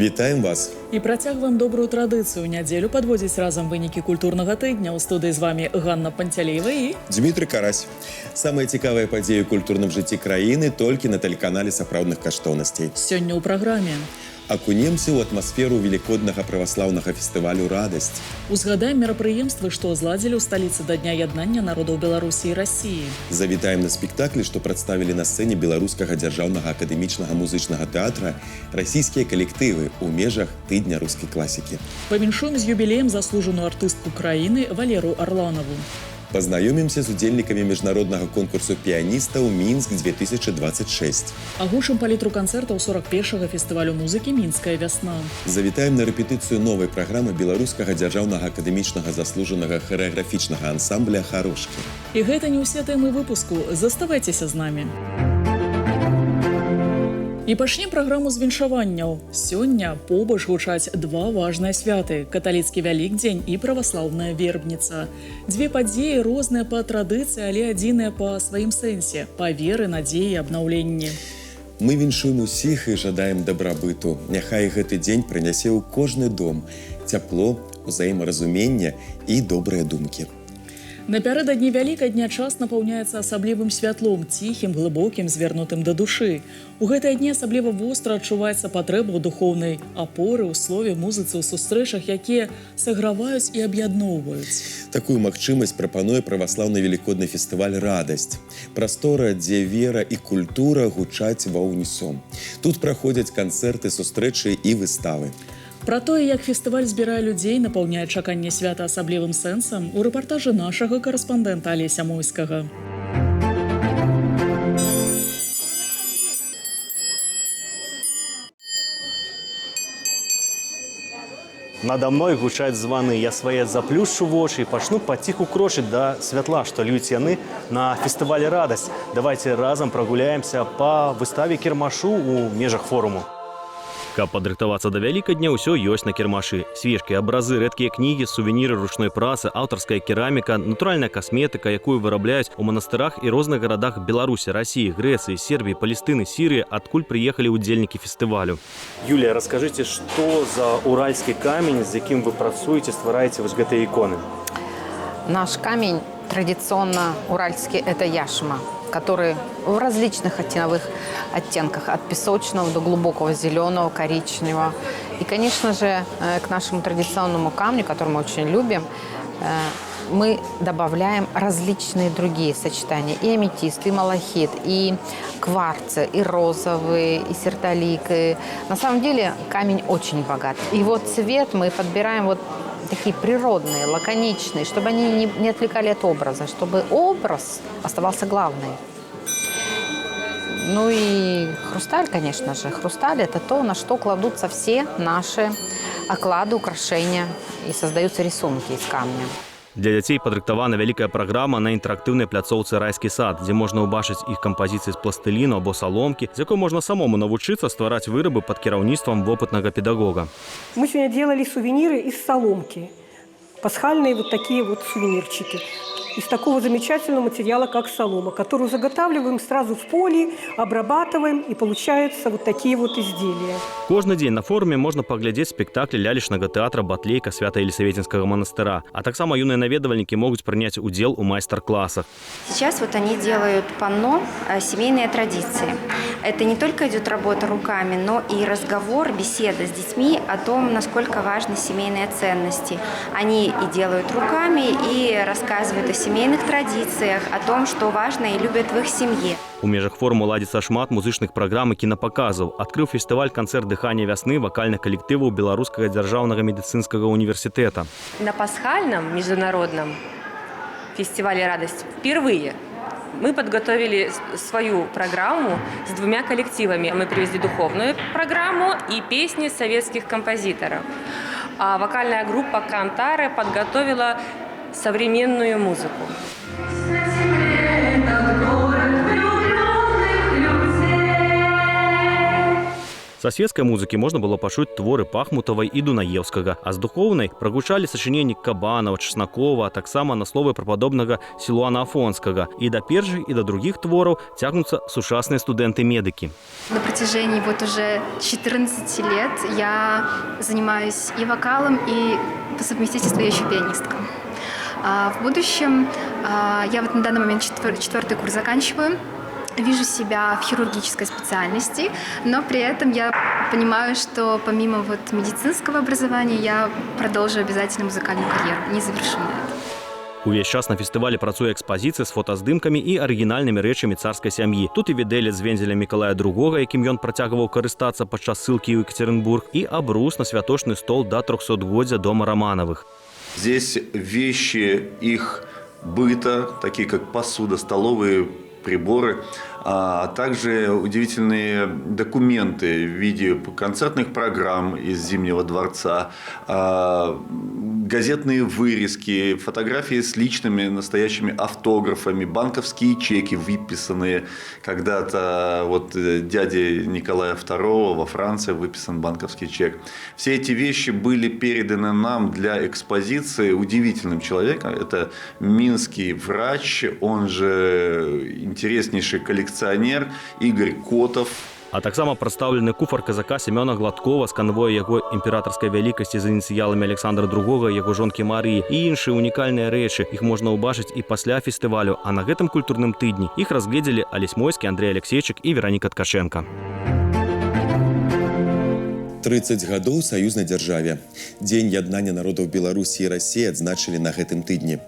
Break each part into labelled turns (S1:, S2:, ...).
S1: Вітаем вас!
S2: І працягваем добрую традыцыю нядзелю падводзіць разам вынікі культурнага тыдня. У студыі з вами Ганна Панцялеева і
S1: Дмітрый Карась. Самыя цікавыя падзеі ў культурным жыцці краіны толькі на тэлеканале сапраўдных каштоўнасцей.
S2: Сёння ў праграме.
S1: Акунемся ў атмасферу велікоднага праваслаўнага фестывалю «Радасць».
S2: Узгадаем мерапрыемствы, што зладзілі ў сталіцы да Дня яднання народаў Беларусі і Расіі.
S1: Завітаем на спектаклі, што прадставілі на сцэне Беларускага дзяржаўнага акадэмічнага музычнага тэатра расійскія калектывы ў межах тыдня рускай класікі.
S2: Павіншуем з юбілеем заслужаную артыстку краіны Валеру Арланаву.
S1: Пазнаёмімся з удзельнікамі міжнароднага конкурсу піяністаў Мінск 2026.
S2: Агучым палітру канцэртаў 41-га фестывалю музыкі «Мінская вясна».
S1: Завітаем на рэпетыцыю новай праграмы Беларускага дзяржаўнага акадэмічнага заслужанага харэаграфічнага ансамбля «Харошкі».
S2: І гэта не ўсе тэмы выпуску. Заставайцеся з намі. І пачнем праграму з віншаванняў. Сёння побач гучаць два важныя святы: каталіцкі Вялікдзень і праваслаўная Вербніца. Дзве падзеі розныя па традыцыі, але адзіныя па сваім сэнсе, па веры, надзеі, абнаўленні.
S1: Мы віншуем усіх і жадаем дабрабыту. Няхай гэты дзень прынясе ў кожны дом цяпло, узаемаразуменне і добрыя думкі.
S2: Напярэдадні Вялікадня час напаўняецца асаблівым святлом, ціхім, глыбокім, звернутым да душы. У гэтыя дні асабліва востра адчуваецца патрэба ў духоўнай апоры, ў слове, музыцы, ў сустрэчах, якія саграваюць і аб'ядноўваюць.
S1: Такую магчымасць прапануе праваслаўны велікодны фестываль «Радасць». Прастора, дзе вера і культура гучаць ва ўнісон. Тут праходзяць канцэрты, сустрэчы і выставы.
S2: Пра тое, як фестываль збірае людзей, напаўняе чаканне свята асаблівым сэнсам, у рэпартажы нашага карэспандэнта Алеся Мойскага.
S3: Надо мной гучаць званы, я свае заплюшчу вочы і пачну паціху крочыць да святла, што льюць яны на фестывале «Радасць». Давайте разам прагуляемся па выставе кірмашу ў межах форуму. Каб падрыхтавацца да Вялікадня, ўсё ёсць на кірмашы. Свечкі, абразы, рэдкія кнігі, сувеніры ручной працы, аўтарская кераміка, натуральная касметыка, якую вырабляюць у манастырах і розных гарадах Беларусі, Расіі, Грэцыі, Сербіі, Палестыны, Сірыі, адкуль прыехалі ўдзельнікі фестывалю. Юлія, раскажыце, што за уральскі камень, з якім вы працуеце, ствараеце вось гэтыя іконы?
S4: Наш камень традиционно уральский – это яшма, который в различных оттенках, от песочного до глубокого зеленого, коричневого. И, конечно же, к нашему традиционному камню, который мы очень любим, мы добавляем различные другие сочетания. И аметист, и малахит, и кварцы, и розовые, и сертолик. На самом деле камень очень богат. Его цвет мы подбираем вот такие природные, лаконичные, чтобы они не отвлекали от образа, чтобы образ оставался главный. Ну и хрусталь, конечно же. Хрусталь – это то, на что кладутся все наши оклады, украшения и создаются рисунки из камня.
S3: Для дзяцей падрыхтавана вялікая праграма на інтэрактыўнай пляцоўцы «Райскі сад», дзе можна ўбачыць іх кампазіцыі з пластыліну або саломкі, з якой можна самому навучыцца ствараць вырабы пад кіраўніцтвам вопытнага педагога.
S5: Мы сегодня делали сувениры из соломки. Пасхальные вот такие вот сувенирчики. Из такого замечательного материала, как солома, которую заготавливаем сразу в поле, обрабатываем, и получаются вот такие вот изделия.
S3: Кожны дзень на форуме можна паглядзець спектаклі лялечнага тэатра «Батлейка» Свята-Елісаветінскага манастыра. А таксама юныя наведвальнікі могуць прыняць удзел у майстар-класах.
S6: Сейчас вот они делают панно «Семейные традиции». Это не только идет работа руками, но и разговор, беседа с детьми о том, насколько важны семейные ценности. Они и делают руками, и рассказывают о семейных традициях, о том, что важно и любят в их семье.
S3: У межах форуму ладзіцца шмат музычных праграм і кінапаказаў. Адкрыў фестываль канцэрт «Дыханне вясны» вакальных калектываў Беларускага дзяржаўнага медыцынскага універсітэта.
S7: На пасхальном международном фестивале «Радость» впервые мы подготовили свою программу с двумя коллективами. Мы привезли духовную программу и песни советских композиторов. А вокальная группа «Кантары» подготовила современную музыку.
S3: Са светскай музыкі можна было пачуць творы Пахмутавай і Дунаеўскага, а з духоўнай прагучалі сачыненні Кабанова, Часнакова, а таксама на словы прападобнага Сілуана Афонскага. І да першых, і да другіх твораў цягнуцца сучасныя студэнты-медыкі.
S8: На протяжении вот уже 14 лет я занимаюсь и вокалом, и по совместительству я еще пианистка. А в будущем я вот на данный момент четвертый курс заканчиваю. Вижу себя в хирургической специальности, но при этом я понимаю, что помимо вот медицинского образования я продолжу обязательно музыкальную карьеру, не завершу на этом.
S3: Увесь час на фестывалі працуе экспазіцыя з фотаздымкамі і арыгінальнымі рэчамі царскай сям'і. Тут і відэлец з вензелем Мікалая II, якім ён працягваў карыстацца падчас ссылкі ў Екатеринбург, і абрус на святочны стол да 300годдзя дома Раманавых.
S9: Здесь вещи их быта, такие как посуда, столовые приборы, а также удивительные документы в виде концертных программ из Зимнего дворца, газетные вырезки, фотографии с личными настоящими автографами, банковские чеки, выписанные когда-то вот дяде Николая II во Франции выписан банковский чек. Все эти вещи были переданы нам для экспозиции удивительным человеком. Это минский врач, он же интереснейший коллекционер Игорь Котов.
S3: А таксама прадстаўлены куфар казака Семёна Гладкова з канвоя яго імператарскай вялікасці з ініцыяламі Александра II, яго жонкі Марыі і іншыя унікальныя рэчы. Іх можна ўбачыць і пасля фестывалю, а на гэтым культурным тыдні іх разгледзелі Алесь Мойскі, Андрэй Алексейчык і Вераніка Ткаченко.
S1: 30 гадоў саюзнай дзяржаве. Дзень яднання народаў Беларусі і Расіі адзначылі на гэтым тыдні.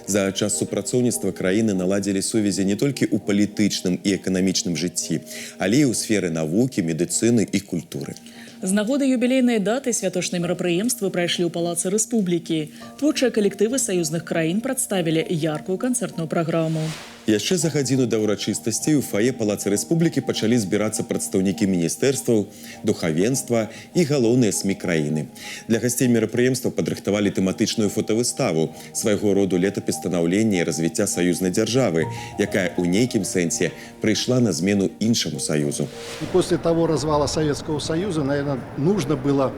S1: За час супрацоўніцтва краіны наладзілі сувязі не толькі ў палітычным і эканамічным жыцці, але і ў сферы навукі, медыцыны і культуры.
S2: З нагоды юбілейнай даты святочныя мерапрыемствы прайшлі ў Палацы Рэспублікі. Творчыя калектывы саюзных краін прадставілі яркую канцэртную праграму.
S1: Яшчэ за гадзіну да ўрачыстасцей у фае Палаца Рэспублікі пачалі збірацца прадстаўнікі міністэрстваў, духавенства і галоўныя СМІ краіны. Для гасцей мерапрыемства падрыхтавалі тэматычную фотавыставу, свайго роду летапіс станаўлення і развіцця саюзнай дзяржавы, якая ў нейкім сэнсе прыйшла на змену іншаму саюзу.
S10: И после того развала Советского Союза, наверное, нужно было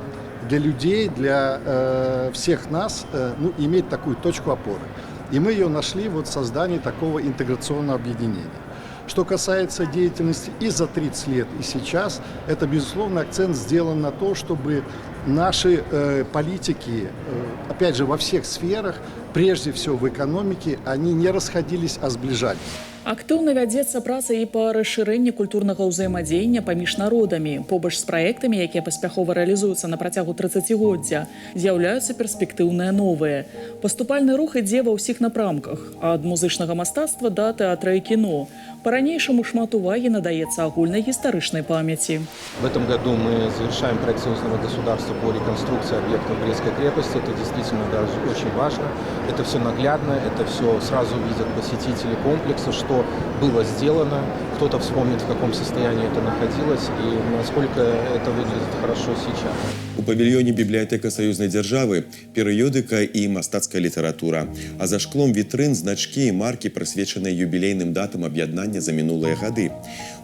S10: для людей, для всех нас ну, иметь такую точку опоры. И мы ее нашли вот в создании такого интеграционного объединения. Что касается деятельности и за 30 лет, и сейчас, это, безусловно, акцент сделан на то, чтобы наши политики, опять же, во всех сферах, прежде всего в экономике, они не расходились, а сближались.
S2: Актыўна вядзецца праца і па расшырэнні культурнага ўзаемадзеяння паміж народамі. Побач з праектамі, якія паспяхова рэалізуюцца на працягу 30годдзя, з'яўляюцца перспектыўныя новыя. Паступальны рух ідзе ва ўсіх напрамках, ад музычнага мастацтва да тэатра і кіно. Па-ранейшаму шмат увагі надаецца агульнай гістарычнай памяці.
S11: В этом году мы завершаем проект союзного государства по реконструкции объектов Брестской крепости. Это действительно даже очень важно. Это все наглядно, это все сразу видят посетители комплекса, что было сделано, кто-то вспомнит, в каком состоянии это находилось и насколько это выглядит хорошо сейчас.
S1: У павільёне бібліятэка саюзнай дзяржавы перыёдыка і мастацкая літаратура. А за шклом вітрын значкі і маркі, прысвечаныя юбілейным датам аб'яднання за мінулыя гады.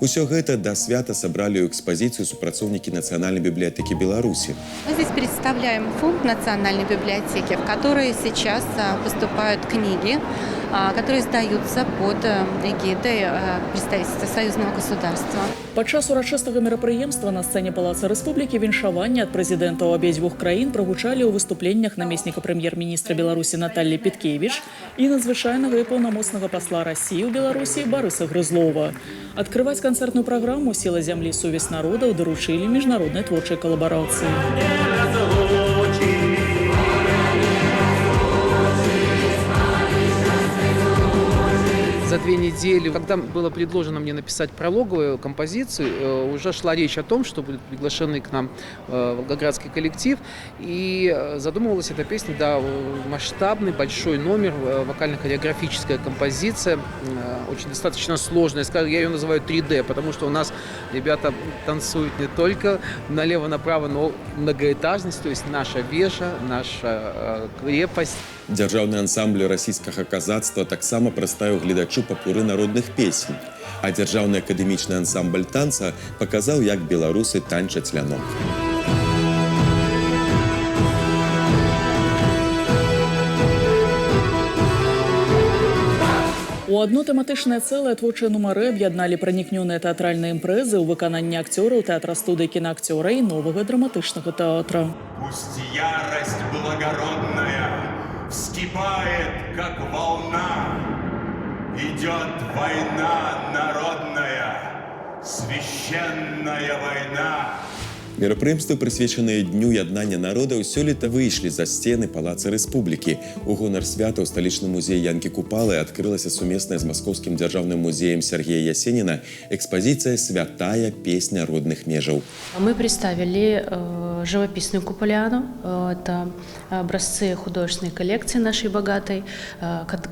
S1: Усё гэта да свята сабралі ў экспазіцыю супрацоўнікі Нацыянальнай бібліятэкі Беларусі.
S12: Мы здесь представляем фонд Национальной библиотеки, в который сейчас поступают книги, которые издаются под эгидой представительства союзного государства.
S2: Падчас урачыстага мерапрыемства на сцэне Палаца Рэспублікі віншаванне ад прэзідэнтаў абедзвюх краін прагучалі ў выступленнях намесніка прэм'ер-міністра Беларусі Наталлі Пяткевіч і надзвычайнага і паўнамоцнага пасла Расіі ў Беларусі Барыса Грызлова. Адкрываць канцэртную праграму «Сіла зямлі. Сувязь народаў» даручылі міжнароднай творчай калабарацыі.
S13: За 2 недели, когда было предложено мне написать прологовую композицию, уже шла речь о том, что будут приглашены к нам волгоградский коллектив. И задумывалась эта песня, да, масштабный, большой номер, вокально-хореографическая композиция, очень достаточно сложная. Я ее называю 3D, потому что у нас ребята танцуют не только налево-направо, но многоэтажность, то есть наша вежа, наша крепость.
S1: Дзяржаўны ансамбль расійскага казацтва таксама прадставіў гледачу папуры народных песень. А дзяржаўны акадэмічны ансамбль танца паказаў, як беларусы танчаць лянок.
S2: У адно тэматычнае цэлае творчыя нумары аб'ядналі пранікнёныя тэатральныя імпрэзы ў выкананні акцёраў тэатра студыі кінаакцёра і новага драматычнага тэатра.
S14: Пусть ярость благородная вскипает, как волна. Идет война народная, священная война.
S1: Мерапрыемствы, прысвечаныя дню яднання народаў, сёлета выйшлі за сцены палаца рэспублікі. У гонар свята ў сталічным музеі Янкі Купалы адкрылася сумесная з маскоўскім дзяржаўным музеем Сергея Ясеніна экспазіцыя «Святая песня родных межаў».
S15: Мы представили живописную купалиану. Это образцы художественной коллекции нашей богатой,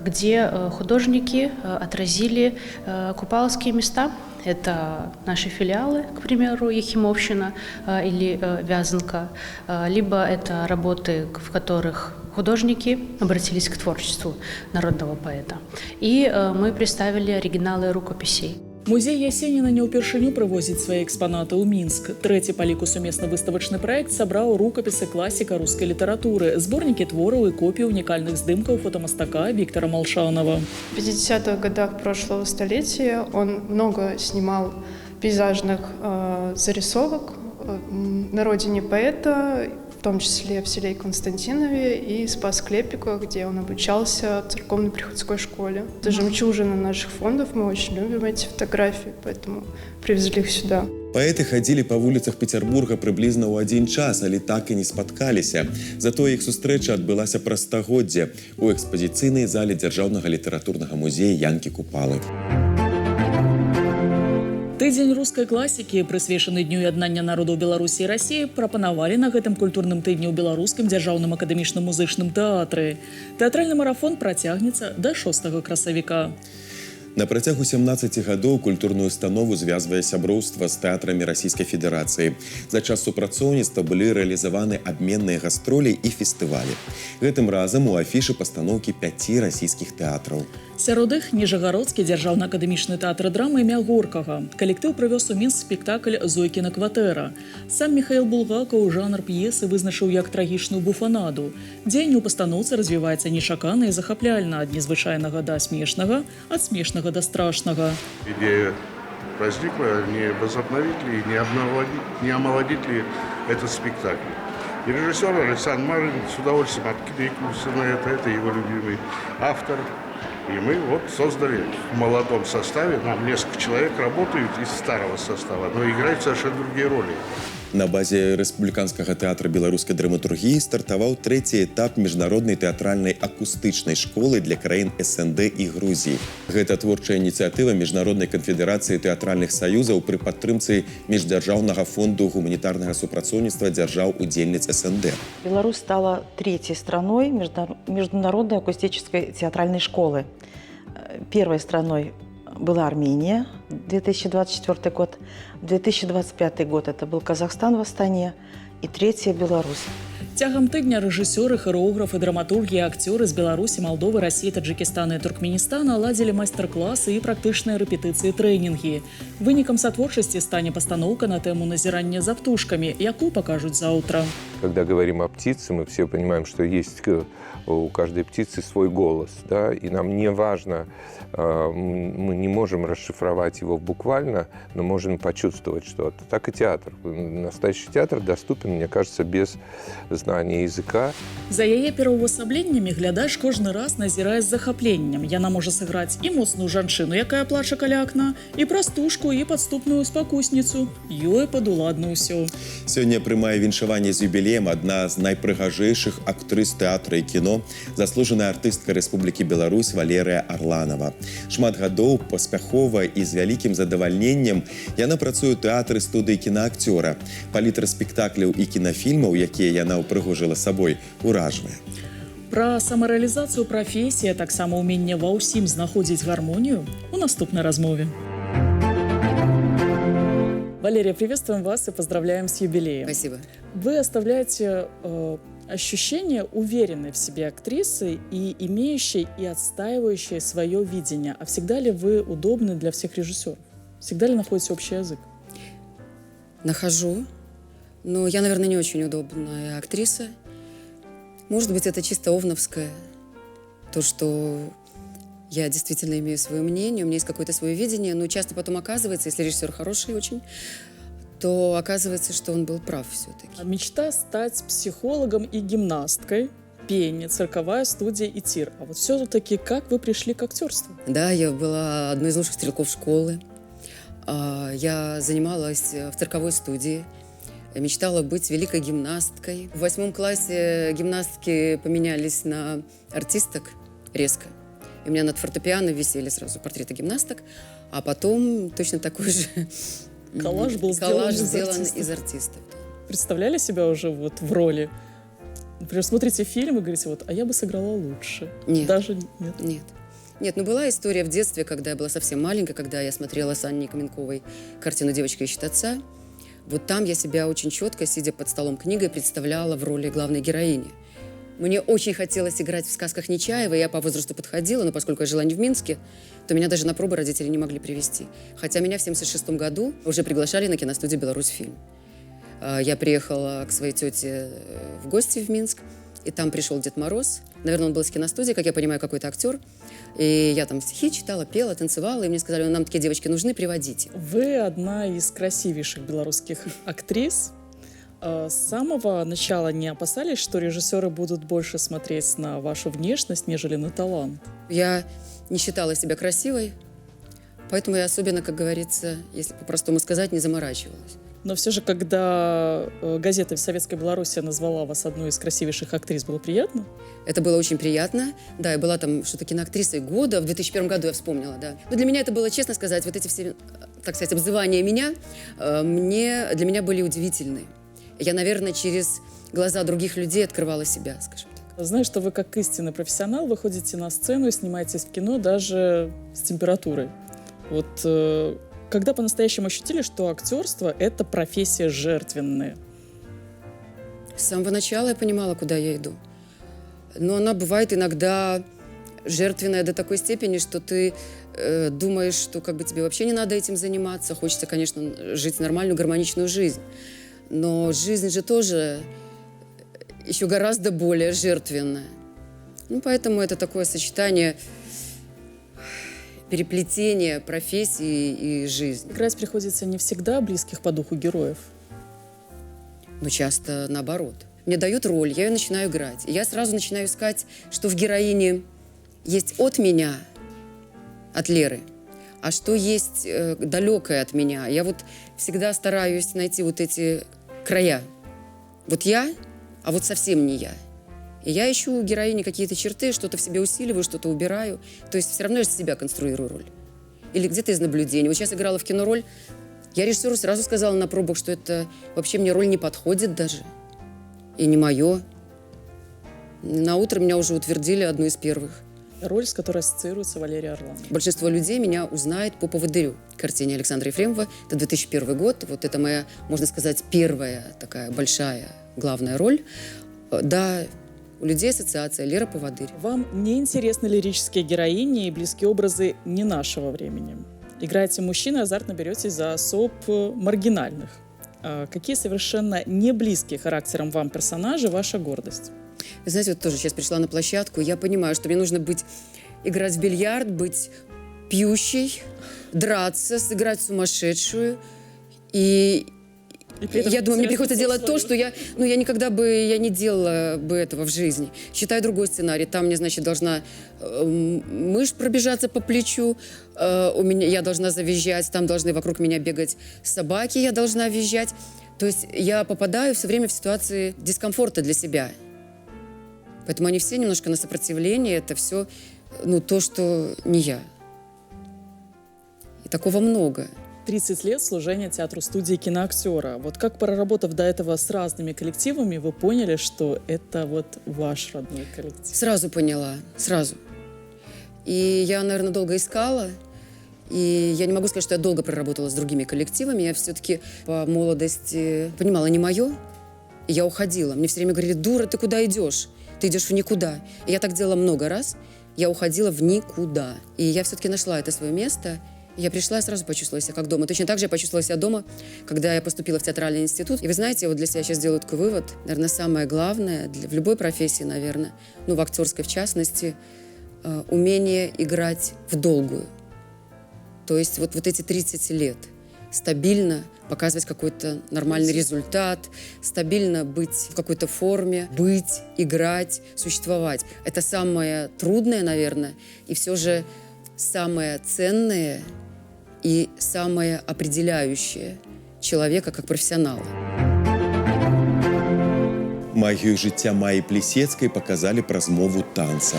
S15: где художники отразили купаловские места. Это наши филиалы, к примеру, Ехимовщина или Вязанка, либо это работы, в которых художники обратились к творчеству народного поэта. И мы представили оригиналы рукописей.
S2: Музей Ясеніна не ўпершыню прывозіць свае экспанаты ў Мінск. Трэці па ліку сумесны выставачны праект сабраў рукапісы класіка рускай літаратуры, зборнікі твораў і копіі унікальных здымкаў фотамастака Виктора Молчанова.
S16: В 50-х годах прошлого столетия он много снимал пейзажных зарисовок на родине поэта, в том числе в селе Константинове и Спас-Клепиках, где он обучался в церковно-приходской школе. Это жемчужина наших фондов, мы очень любим эти фотографии, поэтому привезли их сюда.
S1: Паэты хадзілі па вуліцах Петербурга прыблізна ў адзін час, але так і не спаткаліся. Затое іх сустрэча адбылася праз стагоддзе ў экспазіцыйнай зале Дзяржаўнага літаратурнага музея Янкі Купалы.
S2: Тыдзень рускай класікі, прысвечаны дню яднання народаў Беларусі і Расіі, прапанавалі на гэтым культурным тыдні ў Беларускім дзяржаўным акадэмічным музычным тэатры. Тэатральны марафон працягнецца да 6 красавіка.
S1: На працягу 17 гадоў культурную установу звязвае сяброўства з тэатрамі Расійскай Федэрацыі. За час супрацоўніцтва былі рэалізаваны абменныя гастролі і фестывалі. Гэтым разам у афішы пастаноўкі 5 расійскіх тэатраў.
S2: Сярод іх Ніжагародскі дзяржаўны акадэмічны тэатр драмы імя Горкага. Калектыў прывёз у Мінск спектакль «Зойкіна кватэра». Сам Міхаіл Булгакаў жанр п'есы вызначыў як трагічную буфанаду. Дзеянне ў пастаноўцы развіваецца нечакана і захапляльна, ад незвычайнага да смешнага, ад смешнага до страшного.
S17: Идея возникла, не возобновить ли, не омолодить ли этот спектакль. И режиссер Александр Марин с удовольствием откликнулся на это его любимый автор. И мы вот создали в молодом составе, нам несколько человек работают из старого состава, но играют совершенно другие роли.
S1: На базе Рэспубліканскага тэатра беларускай драматургіі стартаваў трэці этап міжнароднай тэатральнай акустычнай школы для краін СНД і Грузіі. Гэта творчая ініцыятыва Міжнароднай канфедэрацыі тэатральных саюзаў пры падтрымцы Міждзяржаўнага фонду гуманітарнага супрацоўніцтва дзяржаў-удзельніц СНД.
S18: Беларусь стала третьей страной международной акустической театральной школы. Первой страной была Армения, 2024 год, 2025 год это был Казахстан в Астане и третья Беларусь.
S2: Цягам тыдня рэжысёры, харэографы, драматургі і акцёры з Беларусі, Малдовы, Расіі, Таджикістана і Туркменістана ладзілі майстар-класы і практычныя рэпетыцыі трэнінгі. Вынікам сатворчасці стане пастаноўка на тэму назірання за птушкамі, якую пакажуць заўтра.
S19: Когда говорим о птице, мы все понимаем, что есть у каждой птицы свой голос, да, и нам не важно, мы не можем расшифровать его буквально, но можем почувствовать что-то. Так и театр. Настоящий театр доступен, мне кажется, без знания языка.
S2: За яе пераўвасабленнямі глядач кожны раз назірае з захапленнем. Яна можа сыграць і моцную жанчыну, якая плача каля акна, і прастушку, і падступную спакусніцу. Ёй падуладна ўсё.
S1: Сёння прымае віншаванне з юбілеем адна з найпрыгажэйшых актрыс тэатра і кіно, заслужаная артыстка Рэспублікі Беларусь Валерыя Арланова. Шмат гадоў паспяхова і з вялікім задавальненнем яна працуе ў тэатры студыі кінаакцёра. Палітра спектакляў і кінафільмаў, якія яна ўпрыгожыла сабой, уражвае.
S2: Пра самарэалізацыю прафесіі, а таксама ўменне ва ўсім знаходзіць гармонію у наступнай размове. Валерия, приветствуем вас и поздравляем с юбилеем.
S20: Спасибо.
S2: Вы оставляете Ощущение уверенной в себе актрисы и имеющей и отстаивающей свое видение. А всегда ли вы удобны для всех режиссеров? Всегда ли находите общий язык?
S20: Нахожу. Но я, наверное, не очень удобная актриса. Может быть, это чисто овновское. То, что я действительно имею свое мнение, у меня есть какое-то свое видение, но часто потом оказывается, если режиссер хороший очень, то оказывается, что он был прав все-таки.
S2: Мечта стать психологом и гимнасткой, пение, цирковая студия и тир. А вот все-таки как вы пришли к актерству?
S20: Да, я была одной из лучших стрелков школы. Я занималась в цирковой студии. Мечтала быть великой гимнасткой. В 8 классе гимнастки поменялись на артисток резко. И у меня над фортепиано висели сразу портреты гимнасток, а потом точно такой же
S2: коллаж был
S20: сделан из артистов.
S2: Представляли себя уже вот в роли? Например, смотрите фильм и говорите, вот, а я бы сыграла лучше.
S20: Нет.
S2: Даже нет?
S20: Нет. Нет, ну была история в детстве, когда я была совсем маленькая, когда я смотрела с Анной Каменковой картину «Девочка ищет отца». Вот там я себя очень четко, сидя под столом книгой, представляла в роли главной героини. Мне очень хотелось играть в сказках Нечаева, я по возрасту подходила, но поскольку я жила не в Минске, то меня даже на пробы родители не могли привести. Хотя меня в 1976 году уже приглашали на киностудию «Беларусь-фильм». Я приехала к своей тете в гости в Минск, и там пришел Дед Мороз. Наверное, он был из киностудии, как я понимаю, какой-то актер. И я там стихи читала, пела, танцевала, и мне сказали, нам такие девочки нужны, приводите.
S2: Вы одна из красивейших белорусских актрис. С самого начала не опасались, что режиссеры будут больше смотреть на вашу внешность, нежели на талант?
S20: Я не считала себя красивой, поэтому я особенно, как говорится, если по-простому сказать, не заморачивалась.
S2: Но все же, когда газета «Советская Белоруссия» назвала вас одной из красивейших актрис, было приятно?
S20: Это было очень приятно. Да, я была там что-то киноактрисой года. В 2001 году я вспомнила, да. Но для меня это было, честно сказать, вот эти все, так сказать, обзывания меня, для меня были удивительны. Я, наверное, через глаза других людей открывала себя, скажем так.
S2: Знаю, что вы, как истинный профессионал, выходите на сцену и снимаетесь в кино даже с температурой. Вот когда по-настоящему ощутили, что актерство – это профессия жертвенная?
S20: С самого начала я понимала, куда я иду. Но она бывает иногда жертвенная до такой степени, что ты думаешь, что как бы тебе вообще не надо этим заниматься. Хочется, конечно, жить нормальную, гармоничную жизнь. Но жизнь же тоже еще гораздо более жертвенная. Ну, поэтому это такое сочетание, переплетение профессии и жизни.
S2: Играть приходится не всегда близких по духу героев.
S20: Но часто наоборот. Мне дают роль, я ее начинаю играть. И я сразу начинаю искать, что в героине есть от меня, от Леры, а что есть далекое от меня. Я вот всегда стараюсь найти вот эти края. Вот я, а вот совсем не я. И я ищу у героини какие-то черты, что-то в себе усиливаю, что-то убираю. То есть все равно я себя конструирую роль. Или где-то из наблюдений. Вот сейчас играла в кино роль. Я режиссеру сразу сказала на пробах, что это вообще мне роль не подходит даже. И не мое. На утро меня уже утвердили одну из первых.
S2: Роль, с которой ассоциируется Валерия Арланова.
S20: Большинство людей меня узнает по «Поводырю», картине Александра Ефремова. Это 2001 год. Вот это моя, можно сказать, первая такая большая главная роль. Да, у людей ассоциация Лера Поводырь.
S2: Вам не интересны лирические героини и близкие образы не нашего времени. Играете мужчины, азартно беретесь за особ маргинальных. Какие совершенно не близкие характером вам персонажи ваша гордость?
S20: Вы знаете, вот тоже сейчас пришла на площадку, я понимаю, что мне нужно играть в бильярд, быть пьющей, драться, сыграть сумасшедшую. И я думаю, мне приходится делать то, что я... Ну, я никогда бы, я не делала бы этого в жизни. Читаю другой сценарий. Там мне, значит, должна мышь пробежаться по плечу, я должна завизжать, там должны вокруг меня бегать собаки, я должна визжать. То есть я попадаю все время в ситуации дискомфорта для себя. Поэтому они все немножко на сопротивлении. Это все, ну, то, что не я. И такого много.
S2: 30 лет служения театру-студии киноактера. Вот как, проработав до этого с разными коллективами, вы поняли, что это вот ваш родной коллектив?
S20: Сразу поняла, сразу. И я, наверное, долго искала. И я не могу сказать, что я долго проработала с другими коллективами. Я все-таки по молодости понимала, не мое. И я уходила. Мне все время говорили: «Дура, ты куда идешь? Ты идешь в никуда». И я так делала много раз. Я уходила в никуда. И я все-таки нашла это свое место. И я пришла и сразу почувствовала себя как дома. Точно так же я почувствовала себя дома, когда я поступила в театральный институт. И вы знаете, вот для себя сейчас делаю такой вывод. Наверное, самое главное в любой профессии, наверное, ну, в актерской в частности, умение играть в долгую. То есть вот эти 30 лет стабильно показывать какой-то нормальный результат, стабильно быть в какой-то форме, быть, играть, существовать. Это самое трудное, наверное, и все же самое ценное и самое определяющее человека как профессионала.
S1: Магію жыцця Маі Плісецкай паказалі праз мову танца.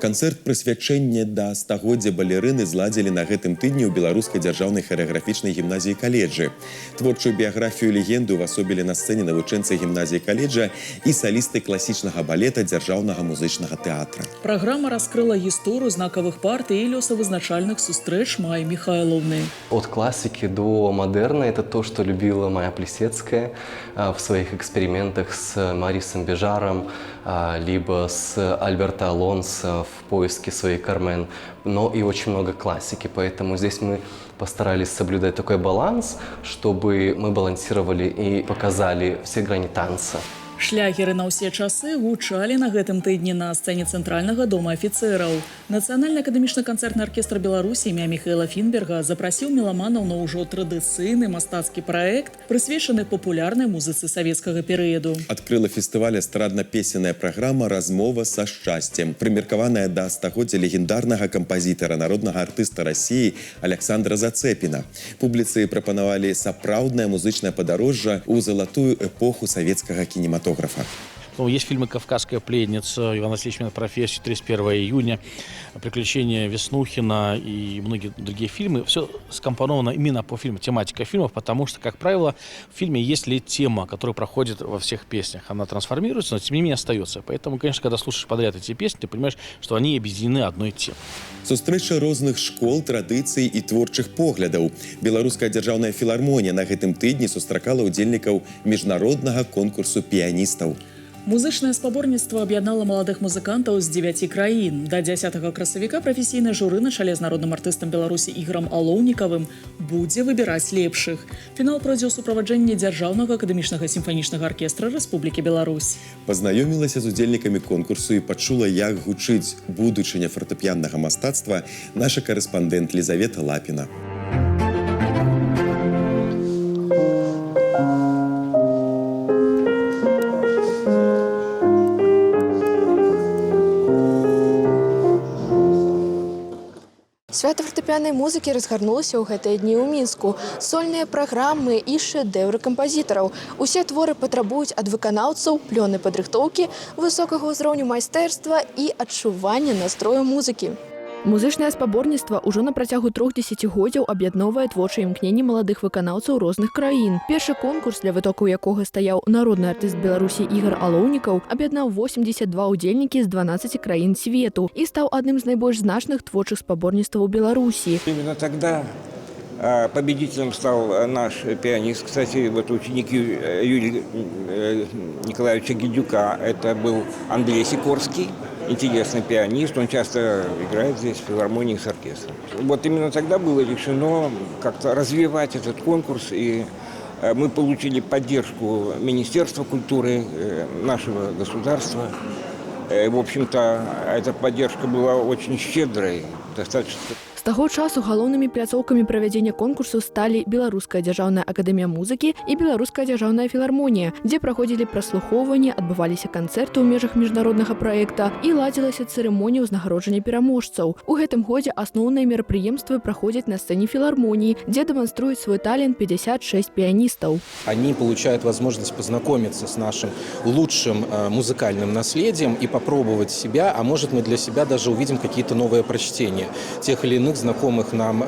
S1: Канцэрт прысвячэння да стагоддзя балерыны зладзілі на гэтым тыдні ў Беларускай дзяржаўнай харэаграфічнай гімназіі каледжы. Творчую біяграфію легенды ўвасобілі на сцэне навучэнцы гімназіі каледжа і салісты класічнага балета Дзяржаўнага музычнага тэатра.
S2: Праграма раскрыла гісторыю знакавых партый і лёсавызначальных сустрэч Маі Михайловны.
S21: От классики до модерна – это то, что любила Майя Плисецкая в своих экспериментах с Морисом Бежаром, либо с Альберто Алонсо в поиске своей Кармен, но и очень много классики. Поэтому здесь мы постарались соблюдать такой баланс, чтобы мы балансировали и показали все грани танца.
S2: Шлягеры на ўсе часы гучалі на гэтым тыдні на сцэне Цэнтральнага дома афіцэраў. Нацыянальны акадэмічны канцэртны аркестр Беларусі імя Міхаіла Фінберга запрасіў меламанаў на ўжо традыцыйны мастацкі праект, прысвечаны папулярнай музыцы савецкага перыяду.
S1: Адкрыла фестываль эстрадна-песенная праграма «Размова са шчасцем», прымеркаваная да стагоддзя легендарнага кампазітара, народнага артыста Расіі Аляксандра Зацэпіна. Публіцы прапанавалі сапраўднае музычнае падарожжа ў залатую эпоху савецкага кінематографа.
S22: Ну, есть фильмы «Кавказская пленница», «Иван Васильевич меняет профессию», «31 июня», «Приключения Веснухина» и многие другие фильмы. Все скомпоновано именно по фильму, тематика фильмов, потому что, как правило, в фильме есть ли тема, которая проходит во всех песнях. Она трансформируется, но тем не менее остается. Поэтому, конечно, когда слушаешь подряд эти песни, ты понимаешь, что они объединены одной темой.
S1: Сустрэча розных школ, традыцый і творчых поглядаў. Беларуская дзяржаўная філармонія на гэтым тыдні сустракала ўдзельнікаў міжнароднага конкурсу піяністаў.
S2: Музычнае спаборніцтва аб'яднала маладых музыкантаў з 9 краін. Да 10 красавіка прафесійнае журы на чале з народным артыстам Беларусі Ігарам Алоўнікавым будзе выбіраць лепшых. Фінал пройдзе ў суправаджэнні Дзяржаўнага акадэмічнага сімфанічнага аркестра Рэспублікі Беларусь.
S1: Пазнаёмілася з удзельнікамі конкурсу і пачула, як гучыць будучыня фартэпіяннага мастацтва, наша карэспандэнт Лізавета Лапіна.
S23: Свята фартэпіяннай музыкі разгарнулася ў гэтыя дні ў Мінску. Сольныя праграмы і шэдэўры кампазітараў. Усе творы патрабуюць ад выканаўцаў плённай падрыхтоўкі, высокага ўзроўню майстэрства і адчування настрою музыкі. Музычнае спаборніцтва ўжо на працягу 3 дзесяцігоддзяў аб'ядноўвае творчыя імкненні маладых выканаўцаў розных краін. Першы конкурс, ля вытокаў якога стаяў народны артыст Беларусі Ігар Алоўнікаў, аб'яднаў 82 удзельнікі з 12 краін свету і стаў адным з найбольш значных творчых спаборніцтваў Беларусі.
S24: Именно тогда победителем стал наш пианист, кстати, вот ученик Юрия Николаевича Гедюка, это был Андрей Сикорский, интересный пианист, он часто играет здесь в филармонии с оркестром. Вот именно тогда было решено как-то развивать этот конкурс, и мы получили поддержку Министерства культуры нашего государства. В общем-то, эта поддержка была очень щедрой, достаточно.
S23: З таго часу галоўнымі пляцоўкамі правядзення конкурсу сталі Беларуская дзяржаўная акадэмія музыкі і Беларуская дзяржаўная філармонія, дзе праходзілі праслухоўванні, адбываліся канцэрты ў межах міжнароднага праекта і ладзілася цырымонія ўзнагароджання пераможцаў. У гэтым годзе асноўныя мерапрыемствы праходзяць на сцэне філармоніі, дзе дэманструюць свой талент 56 піяністаў.
S11: Они получают возможность познакомиться с нашим лучшим музыкальным наследием и попробовать себя, а может, мы для себя даже увидим какие-то новые прочтения тех или иных знакомых нам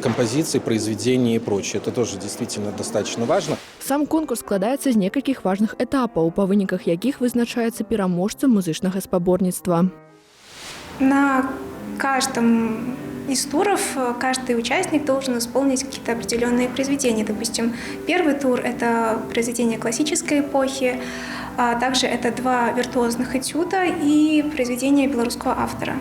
S11: композиций, произведений и прочее. Это тоже действительно достаточно важно.
S23: Сам конкурс складаецца з некалькіх важных этапаў, па выніках якіх вызначаецца пераможца музычнага спаборніцтва.
S25: На каждом
S4: из туров каждый участник должен исполнить какие-то определенные произведения. Допустим, первый тур – это произведение классической эпохи, а также это 2 виртуозных этюда и произведение белорусского автора.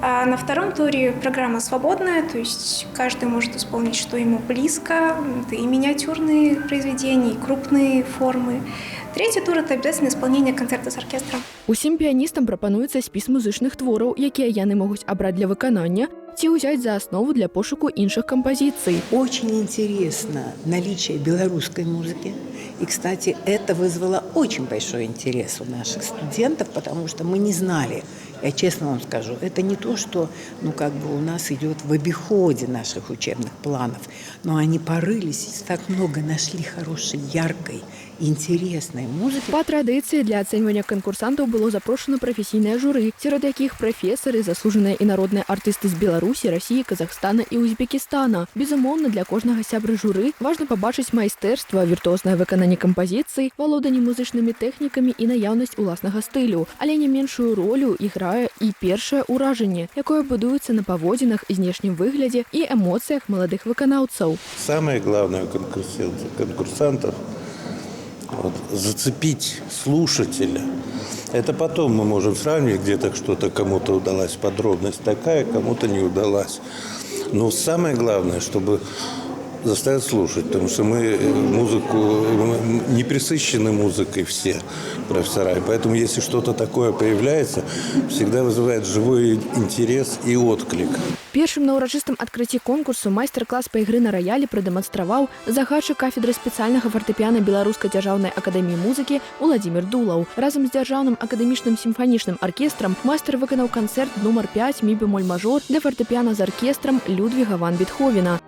S4: А на втором туре программа свободная, то есть каждый может исполнить, что ему близко. Это и миниатюрные произведения, и крупные формы. Третий тур – это обязательно исполнение концерта с оркестром.
S23: Усім піяністам прапануецца спіс музычных твораў, якія яны могуць абраць для выканання ці ўзяць за аснову для пошуку іншых кампазіцый.
S5: Очень интересно наличие белорусской музыки. И, кстати, это вызвало очень большой интерес у наших студентов, потому что мы не знали, я честно вам скажу, это не то, что, ну, как бы у нас идет в обиходе наших учебных планов, но они порылись и так много нашли хорошей, яркой, интересной музыки.
S23: Па традыцыі для ацэньвання канкурсантаў было запрошана прафесійнае журы, сярод якіх прафесары, заслужаныя і народныя артысты з Беларусі, Расіі, Казахстана і Узбекістана. Безумоўна, для кожнага сябры журы важна пабачыць майстэрства, віртуознае выкананне кампазіцый, валоданне музычнымі тэхнікамі і наяўнасць уласнага стылю. Але не меншую ролю іграе і першае ўражанне, якое будуецца на паводзінах, знешнім выглядзе і эмоцыях маладых выканаўцаў.
S6: Самое главное у конкурсантов вот, зацепить слушателя. Это потом мы можем сравнивать, где-то что-то кому-то удалась подробность такая, кому-то не удалась. Но самое главное, чтобы заставить слушать, потому что мы музыку, мы не пресыщены музыкой все профессора, и поэтому если что-то такое появляется, всегда вызывает живой интерес и отклик.
S23: Першым на ўрачыстым адкрыцці конкурсу майстар-клас па ігры на раялі прадэманстраваў загадчык кафедры спецыяльнага фартэпіяна Беларускай дзяржаўнай акадэміі музыкі Уладзімір Дулаў. Разам з дзяржаўным акадэмічным сімфанічным аркестрам майстар выканаў канцэрт нумар 5 мі бемоль мажор для фартэпіяна з аркестрам Людвіга ван Бетховена.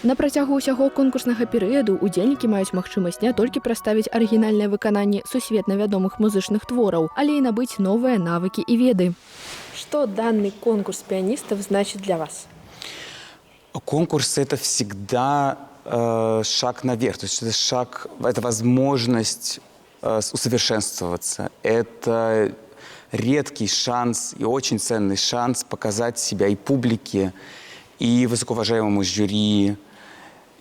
S23: На працягу ўсяго конкурснага перыяду удзельнікі маюць магчымасць не толькі прадставіць арыгінальнае выкананне сусветна вядомых музычных твораў, але і набыць новыя навыкі і веды.
S16: Что данный конкурс пианистов значит для вас?
S7: Конкурс – это всегда шаг наверх, то есть это шаг, это возможность усовершенствоваться, это редкий шанс и очень ценный шанс показать себя и публике, и высокоуважаемому жюри.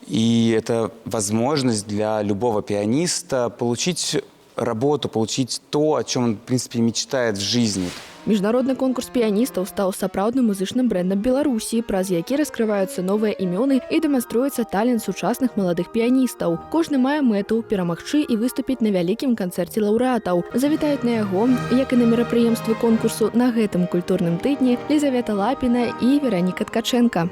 S7: И это возможность для любого пианиста получить работу, получить то, о чем он, в принципе, мечтает в жизни.
S23: Міжнародны конкурс піяністаў стаў сапраўдным музычным брэндам Беларусі, праз які раскрываюцца новыя імёны і дэманструецца талент сучасных маладых піяністаў. Кожны мае мэту перамагчы і выступіць на вялікім канцэрце лаўрэатаў. Завітаюць на яго, як і на мерапрыемствы конкурсу на гэтым культурным тыдні, Лізавета Лапіна і Вераніка Ткаченка.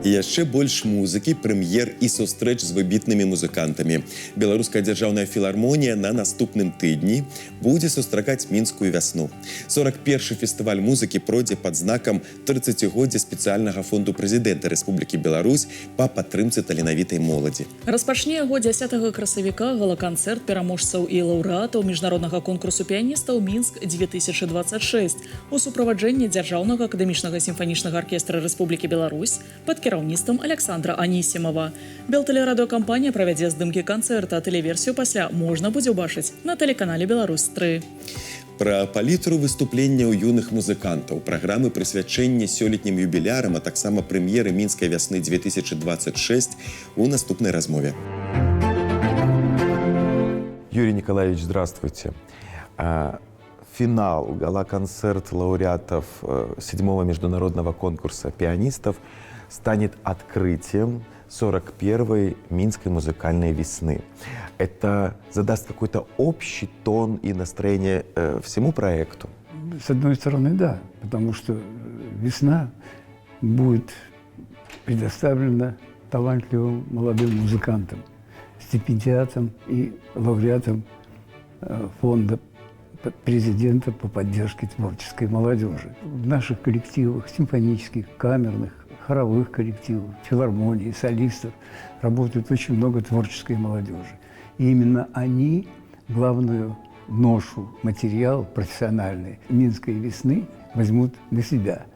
S1: І яшчэ больш музыкі, прэм'ер і сустрэч з выбітнымі музыкантамі. Беларуская дзяржаўная філармонія на наступным тыдні будзе сустракаць мінскую вясну. 41-ы фестываль музыкі пройдзе пад знакам 30-годдзя спецыяльнага фонду прэзідэнта Рэспублікі Беларусь па падтрымцы таленавітай моладзі.
S2: Распачне яго 10 красавіка гала-канцэрт пераможцаў і лаўрэатаў міжнароднага конкурсу піяністаў «Мінск-2026» у суправаджэнні Дзяржаўнага акадэмічнага сімфанічнага аркестра Рэспублікі Беларусь пад кіраўніцтвам Александра Анісімова. Белтэлерадыёкампанія правядзе здымкі канцэрта, а тэлеверсію пасля можна будзе ўбачыць на тэлеканале «Беларусь-3».
S1: Пра палітру выступленняў юных музыкантаў, праграмы прысвячэння сёлетнім юбілярам, а таксама прэм'еры мінскай вясны 2026 у наступнай размове.
S25: Юрий Николаевич, здравствуйте. Финал, гала-концерт лауреатов 7-го международного конкурса пианистов станет открытием 41-й Минской музыкальной весны. Это задаст какой-то общий тон и настроение всему проекту?
S26: С одной стороны, да, потому что весна будет предоставлена талантливым молодым музыкантам, стипендиатам и лауреатам фонда президента по поддержке творческой молодежи. В наших коллективах, симфонических, камерных, хоровых коллективов, филармонии, солистов работает очень много творческой молодежи. И именно они главную ношу, материал профессиональный Минской весны возьмут на себя.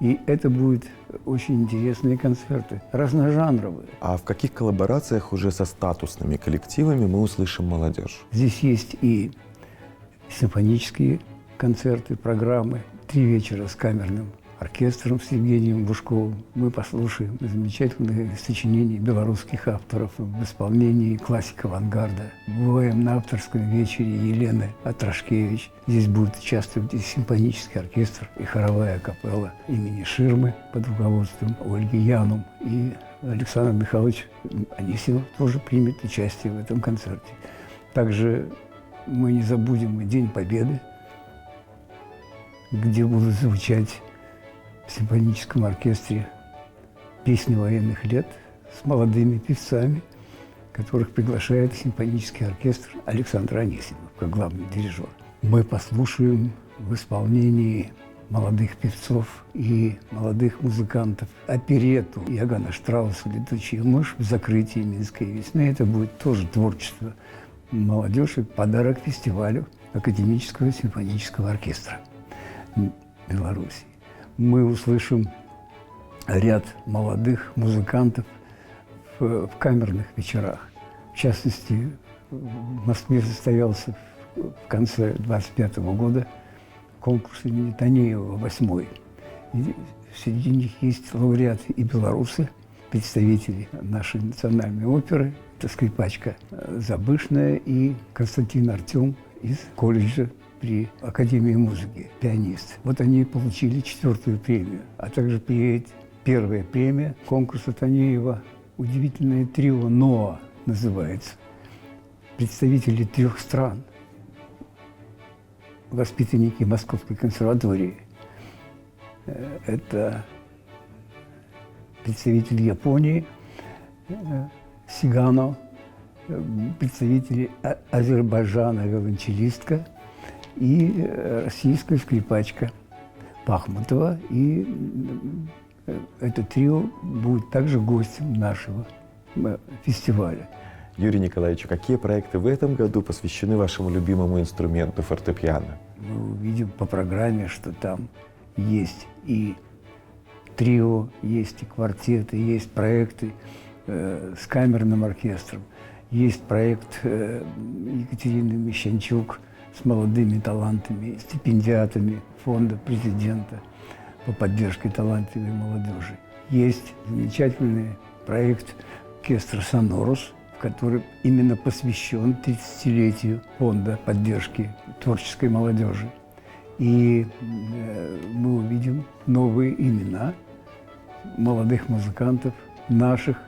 S26: И это будут очень интересные концерты, разножанровые.
S25: А в каких коллаборациях уже со статусными коллективами мы услышим молодежь?
S26: Здесь есть и симфонические концерты, программы. 3 вечера с камерным оркестром с Евгением Бушковым. Мы послушаем замечательные сочинения белорусских авторов в исполнении классика авангарда. Бываем на авторском вечере Елены Атрашкевич. Здесь будет участвовать и симфонический оркестр, и хоровая капелла имени Ширмы под руководством Ольги Янум. И Александр Михайлович Анисимов тоже примет участие в этом концерте. Также мы не забудем и День Победы, где будут звучать в симфоническом оркестре песни военных лет с молодыми певцами, которых приглашает симфонический оркестр Александр Анисимов как главный дирижер. Мы послушаем в исполнении молодых певцов и молодых музыкантов оперетту Иоганна Штрауса «Летучая мышь» в закрытии Минской весны. Это будет тоже творчество молодежи, подарок фестивалю Академического симфонического оркестра Беларуси. Мы услышим ряд молодых музыкантов в камерных вечерах. В частности, в Москве состоялся в конце 1925 года конкурс имени Танеева, 8-й. И среди них есть лауреаты и белорусы, представители нашей национальной оперы. Это скрипачка Забышная и Константин Артем из колледжа при Академии музыки, пианист. Вот они получили 4-ю премию, а также приедет первая премия конкурса Танеева. Удивительное трио «Ноа» называется. Представители 3 стран, воспитанники Московской консерватории. Это представитель Японии Сигано, представители Азербайджана виолончелистка и российская скрипачка Пахмутова. И это трио будет также гостем нашего фестиваля.
S25: Юрий Николаевич, какие проекты в этом году посвящены вашему любимому инструменту фортепиано?
S26: Мы увидим по программе, что там есть и трио, есть и квартеты, есть проекты с камерным оркестром, есть проект Екатерины Мещанчук с молодыми талантами, стипендиатами фонда президента по поддержке талантливой молодежи. Есть замечательный проект оркестра «Сонорус», который именно посвящен 30-летию фонда поддержки творческой молодежи. И мы увидим новые имена молодых музыкантов, наших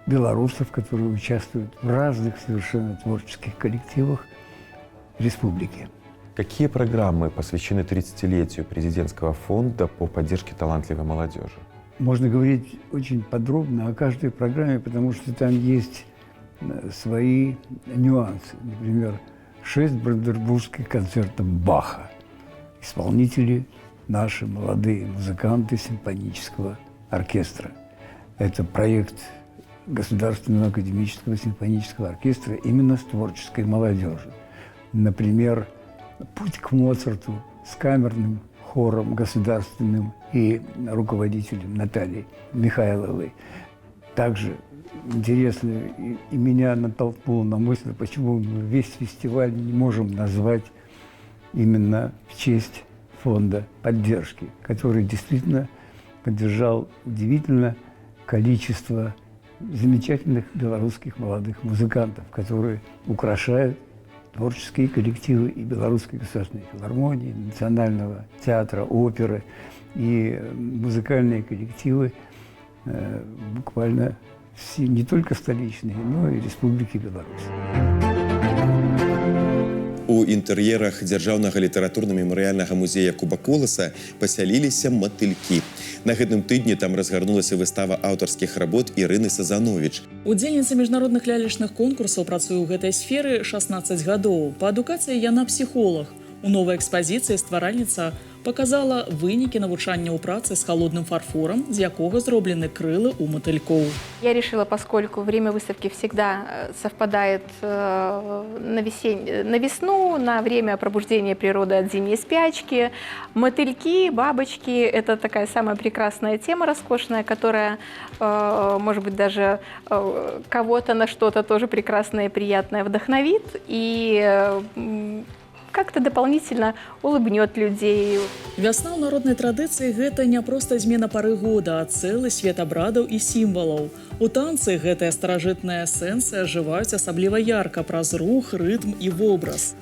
S26: белорусов, которые участвуют в разных совершенно творческих коллективах республики.
S25: Какие программы посвящены 30-летию президентского фонда по поддержке талантливой молодежи?
S26: Можно говорить очень подробно о каждой программе, потому что там есть свои нюансы. Например, 6 бранденбургских концертов Баха. Исполнители наши молодые музыканты симфонического оркестра. Это проект Государственного академического симфонического оркестра именно с творческой молодежью. Например, «Путь к Моцарту» с камерным хором государственным и руководителем Натальей Михайловой. Также интересно, и меня натолкнуло на мысль, почему мы весь фестиваль не можем назвать именно в честь фонда поддержки, который действительно поддержал удивительное количество замечательных белорусских молодых музыкантов, которые украшают творческие коллективы и Белорусской государственной филармонии, Национального театра, оперы и музыкальные коллективы буквально все, не только столичные, но и Республики Беларусь.
S1: У інтэр'ерах Дзяржаўнага літаратурна-мемарыяльнага музея Якуба Коласа пасяліліся матылькі. На гэтым тыдні там разгарнулася выстава аўтарскіх работ Ірыны Сазановіч.
S2: Удзельніца міжнародных лялечных конкурсаў працуе ў гэтай сферы 16 гадоў. Па адукацыі яна псіхолаг. У новай экспазіцыі стваральніца паказала вынікі навучання ў працы з халодным фарфорам, з якога зроблены крылы ў матылькоў.
S3: Я решила, поскольку время выставки всегда совпадает на весну, на время пробуждения природы от зимней спячки, мотыльки, бабочки – это такая самая прекрасная тема, роскошная, которая, может быть, даже кого-то на что-то тоже прекрасное и приятное вдохновит и как-то дополнительно улыбнет людей.
S2: Вясна ў народнай традыцыі — гэта не проста змена пары года, а цэлы свет абрадаў і сімвалаў. У танцы гэтыя старажытныя сэнсы ажываюць асабліва ярка праз рух, рытм і вобраз.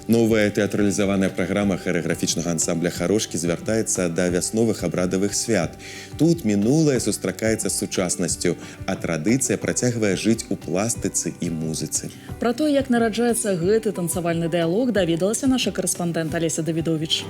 S1: Новая тэатралізаваная праграма харэаграфічнага ансамбля «Харошкі» звяртаецца да вясновых абрадавых свят. Тут мінулае сустракаецца з сучаснасцю, а традыцыя працягвае жыць у пластыцы і музыцы.
S2: Пра тое, як нараджаецца гэты танцавальны дыялог, даведалася наша карэспандэнт Алеся Давідович.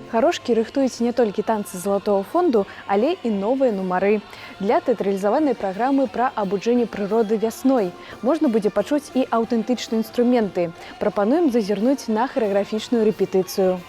S8: «Харошкі» рыхтуюць не толькі танцы залатого фонду, але і новыя нумары. Для тэатралізаванай праграмы пра абуджэнне прыроды вясной можна будзе пачуць і аўтэнтычныя інструменты. Прапануем зазірнуць на харэаграфічную рэпетыцыю.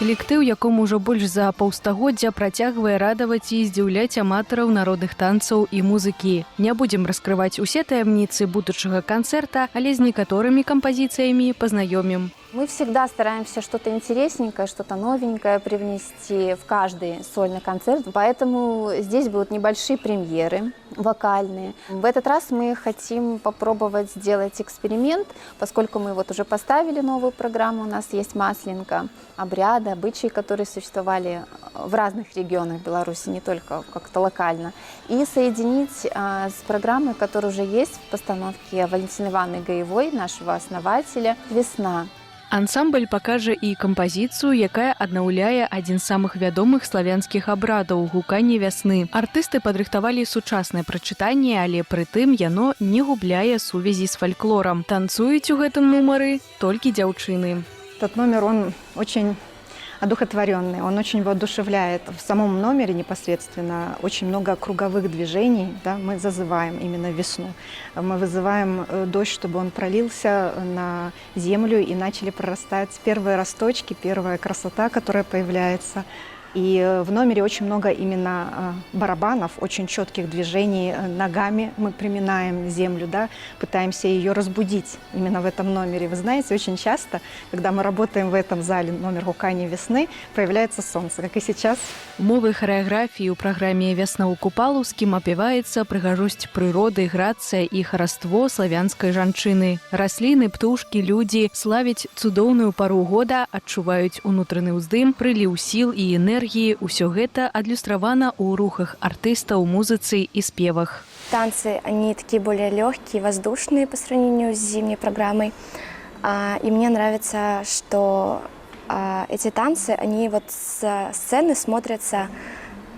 S8: Калектыў, якому ўжо больш за паўстагоддзя, працягвае радаваць і здзіўляць аматараў народных танцаў і музыкі. Не будзем раскрываць усе таямніцы будучага канцэрта, але з некаторымі кампазіцыямі пазнаёмім.
S9: Мы всегда стараемся что-то интересненькое, что-то новенькое привнести в каждый сольный концерт, поэтому здесь будут небольшие премьеры вокальные. В этот раз мы хотим попробовать сделать эксперимент, поскольку мы вот уже поставили новую программу, у нас есть Масленка, обряды, обычаи, которые существовали в разных регионах Беларуси, не только как-то локально, и соединить с программой, которая уже есть в постановке Валентины Ивановны Гаевой, нашего основателя, «Весна».
S8: Ансамбль пакажа і кампазіцыю, якая аднаўляе адзін з самых вядомых славянскіх абрадаў — гуканне вясны. Артысты падрыхтавалі сучаснае прачытанне, але прытым яно не губляе сувязі з фальклорам. Танцуюць у гэтым нумары толькі дзяўчыны.
S10: Этот номер, он очень одухотворенный, он очень воодушевляет. В самом номере непосредственно очень много круговых движений, да, мы зазываем именно весну. Мы вызываем дождь, чтобы он пролился на землю и начали прорастать первые росточки, первая красота, которая появляется. И в номере очень много именно барабанов, очень четких движений ногами мы приминаем землю, да, пытаемся ее разбудить именно в этом номере. Вы знаете, очень часто, когда мы работаем в этом зале, номер «Гуканье весны», появляется солнце, как и сейчас.
S8: Мовай харэаграфіі ў праграме «Вясна ў Купалаўскім» апяваецца прыгажосць прыроды, грацыя і хараство славянскай жанчыны. Расліны, птушкі, людзі славяць цудоўную пару года, адчуваюць унутраны ўздым, прыліў сіл і энергіі. Усё гэта адлюстравана ў рухах артыстаў, музыцы і спевах.
S12: Танцы, они такие более легкие, воздушные по сравнению с зимней программой. И мне нравится, что эти танцы, они вот с сцены смотрятся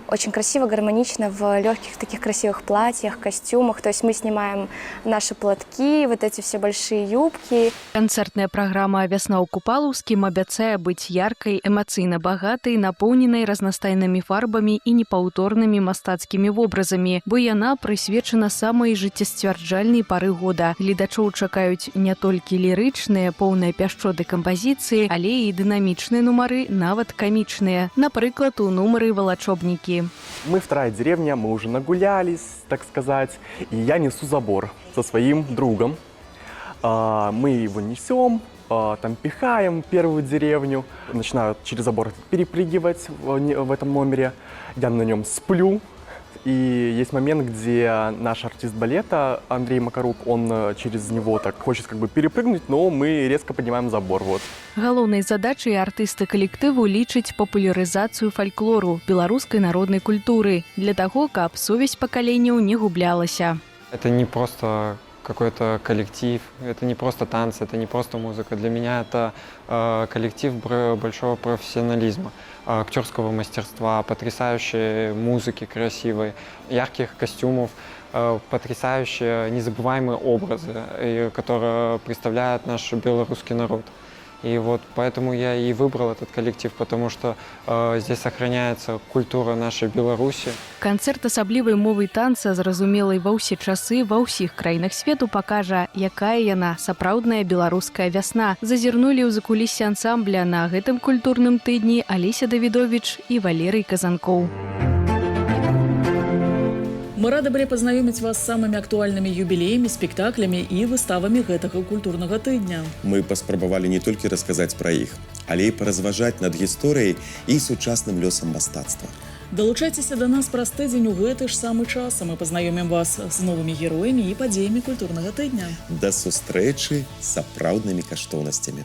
S12: очень красиво, гармонично в легких таких красивых платьях, костюмах. То есть мы снимаем наши платки, вот эти все большие юбки.
S8: Канцэртная праграма «Вясна ў Купалаўскім» абяцае быць яркай, эмацыйна багатай, напоўненай разнастайнымі фарбамі і непаўторнымі мастацкімі вобразамі, бо яна прысвечана самай жыццесцвярджальнай пары года. Гледачоў чакаюць не толькі лірычныя, поўныя пяшчоты кампазіцыі, але і дынамічныя нумары, нават камічныя. Напрыклад, у нумары «Валачобнікі».
S13: Мы вторая деревня, мы уже нагулялись, так сказать, и я несу забор со своим другом. Мы его несем, там пихаем первую деревню, начинаю через забор перепрыгивать в этом номере, я на нем сплю. И есть момент, где наш артист балета Андрей Макарук, он через него так хочет как бы перепрыгнуть, но мы резко поднимаем забор. Вот.
S8: Галоўнай задачай артысты калектыву лічаць папулярызацыю фальклору, беларускай народнай культуры, для таго, каб сувязь пакаленняў не гублялася.
S27: Это не просто какой-то коллектив, это не просто танцы, это не просто музыка. Для меня это коллектив большого профессионализма, актерского мастерства, потрясающей музыки красивой, ярких костюмов, потрясающие незабываемые образы, которые представляют наш белорусский народ. И вот поэтому я и выбрал этот коллектив, потому что здесь сохраняется культура нашей Беларуси.
S8: Канцэрт асаблівай мовай танца, зразумелай ва ўсе часы ва ўсіх краінах свету, пакажа, якая яна, сапраўдная беларуская вясна. Зазірнулі ў закуліссе ансамбля на гэтым культурным тыдні Алеся Давідовіч і Валерый Казанкоў.
S2: Мы рады былі пазнаёміць вас з самымі актуальнымі юбілеямі, спектаклямі і выставамі гэтага культурнага тыдня.
S1: Мы паспрабавалі не толькі расказаць пра іх, але і паразважаць над гісторыяй і сучасным лёсам мастацтва.
S2: Далучайцеся да нас праз тыдзень у гэты ж самы час, а мы пазнаёмім вас з новымі героямі і падзеямі культурнага тыдня.
S1: Да сустрэчы з сапраўднымі каштоўнасцямі.